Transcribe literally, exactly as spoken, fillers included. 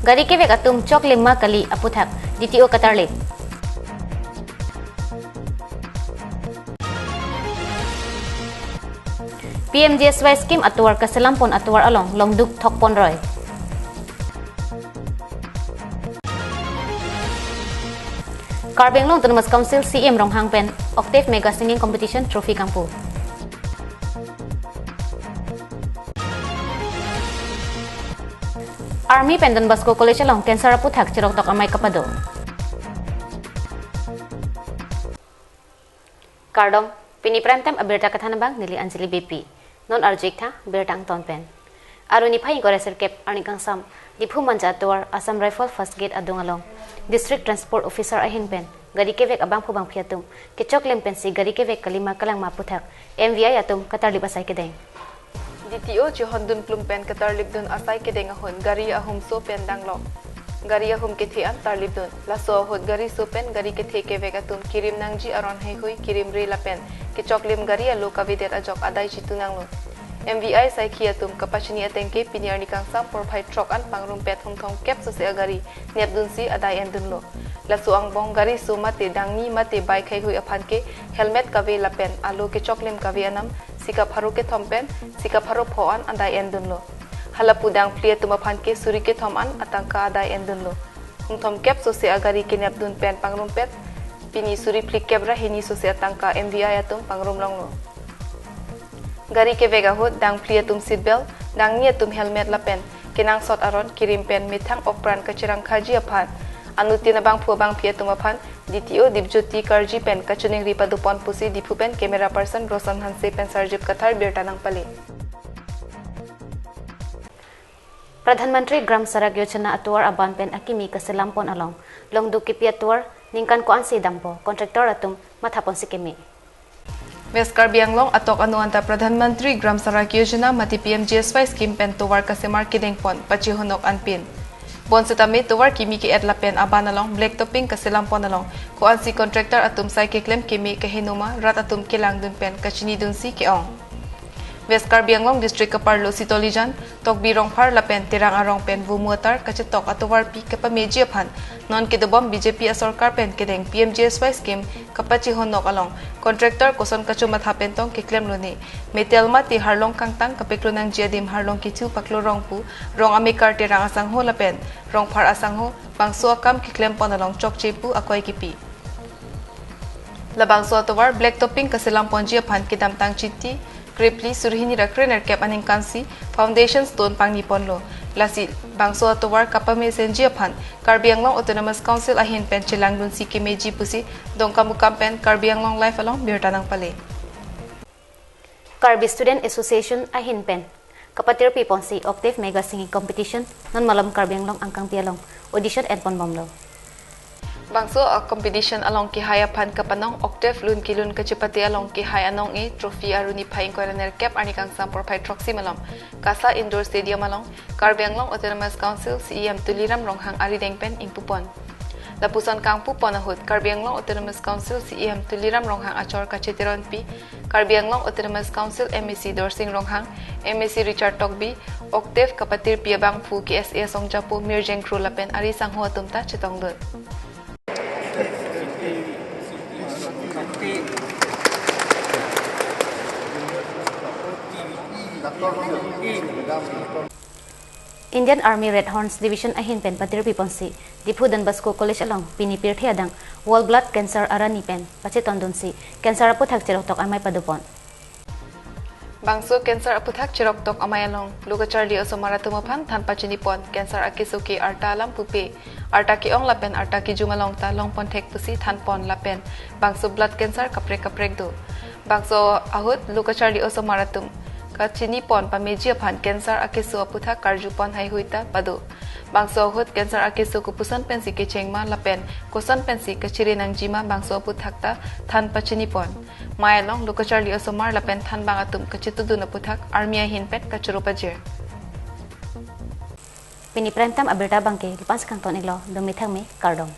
Gari kevek atum choklim ma kali aputhak D T O katarlip. P M G S Y scheme atovar kaselam pon atovar along longduk thok pon roi. Karbi Anglong Autonomous Council C E M Ronghang pen Octave Mega Singing Competition Trophy kangpu. Army pen Don Bosco College along cancer aputhak chiroktok amei kapado. Kardom, pini prime time abirta kethan abang neli Anjali Beypi. Non arju-ik tha birta angton pen. Arni phai ingkoi ra sirkep arni kangsam Diphu Manja atovar Assam Rifle First Gate adung along District Transport Officer ahin pen gari kevek abangphu bangphi atum kechoklim pensi gari kevek kalima kalangma aputhak M V I atum katarlip asai kedeng. D T O chihondun klum pen katarlipdun asai kedeng ahut gari ahumso pen danglok. Gari ahum kethe an tarlipdun. Laso ahut gari so pen gari kethe kevek atum kirim nangji aron heihui kirim re lapen kechoklim gari alo kavedet ajok adai chitu nanglo. M V I saikhi atum kapachini atengke pini arni kangsam porphai throk an pangrumpet hum thomkep sose agari nepdunsi adai endunlo. Laso angbong gari so mate dangni mate bike heihui aphan ke helmet kave lapen alo kechoklim kave anam sika pharo kethom pen sika pharo pho an adai endunlo. Halapu dangphli atum aphan ke suri kethom an atangka adai endunlo. Hum thomkep sose agari kenepdun pen pangrumpet pini suri phlikep ra hini sose atangka M V I atum pangrum longlo. Gari kevek ahut dangphli atum seat belt, dangni atum helmet lapen kenangsot aron kirim pen methang okpran kachirangkhaji aphan anuttin abangphu abangphi atum aphan D T O Dipjyoti Karji pen kachiningri padopon pusi Diphu pen camera person Roshan Hanse pen Sarjip Kathar birta nangpale. Pradhan Mantri Gram Sadak Yojana atovar aban pen akimi kaselam pon along longduk kipi atovar ningkan ko-ansi dampo, contractor atum mathaponsi keme. West Karbi Anglong atok anu anta Pradhan Mantri Gram Sadak Yojana mate P M G S Y scheme pen tovar kasemar kedeng pon pachehonok anpin. Bonsitame tovar kimi ke-et lapen aban along black topping kaselam pon along ko-ansi contractor atum sai keklem keme kaheno ma rat atum kelangdun pen kachinidunsi ke-ong. West Karbi Anglong District kaparlo Sitolijan, Tokbi Rongphar lapen Terang arong pen vomu atar kachetok atovarpi kapameji aphan non kedobom B J P asorkar pen kedeng P M G S Y scheme kapachehonok along contractor koson kachomatha pen tong keklemlone. Metal mate harlong kangtang kapeklo nangji adim harlong kethu paklo rong pu rong amekar Terang asangho lapen Rongphar asangho bangso akam keklem pon along chokche pu akoi kipi. Labangso atovar black topping kaselam ponji aphan kedamtang Chiti krepli surhini ra krenerkep aningkansi foundation stone pangni ponlo. Lasi bangso atovar kapamesenji aphan Karbi Anglong Autonomous Council ahin pen chelangdunsi kemeji pusi Dongkamukam pen Karbi Anglong Live along birta nangpale. Karbi Student Association ahin pen kapatirpi ponsi Octave Mega Singing Competition non malom Karbi Anglong angkangpi along audition enpon bomlo. Bangso a-competition along kehai aphan kapanong Octave lun kelun kachepate along kehai anong-e trophy arni phai ingkoi ra nerkep arni kangsam porphai throksi malom KASA Indoor Stadium along Karbi Anglong Autonomous Council C E M Tuliram Ronghang arideng pen ingpupon. Lapuson kangpupon ahut Karbi Anglong Autonomous Council C E M Tuliram Ronghang achor kacheteronpi Karbi Anglong Autonomous Council M A C Dorsing Ronghang, M A C Richard Tokbi, Octave kapatirpi abangphu K S A asong japo Mirjeng Kro lapen ari sangho atum ta chetongdun. Indian Army Red Horns Division ahin pen patirpi ponsi Diphu Don Bosco College along pini pirthe adang World Blood Cancer arni pen pachetondunsi cancer aputhak chiroktok amei padopon. Bangso cancer aputhak chiroktok amei along lo kacharli osomar atum aphan than pachinipon, cancer akeso ke arta alam pupe, arta ke-ong lapen arta kejum along ta longpon thek pusi thanpon lapen bangso blood cancer kaprek kaprek do. Bangso ahut lo kacharli osomar atum kachinipon pameji aphan cancer akeso aputhak karjupon heihui ta pado. Bangso ahut cancer akeso kopuson pensi kecheng ma lapen koson pensi kachere nangji ma bangso aputhak ta than pachinipon. Mei along lo kacharli osomar lapen thanbang atum kachetudun aputhak army ahin pen kachoro pajir. Pini prime time abirta abangke lapu-an si kangton-iklo, dome thakme, kardom.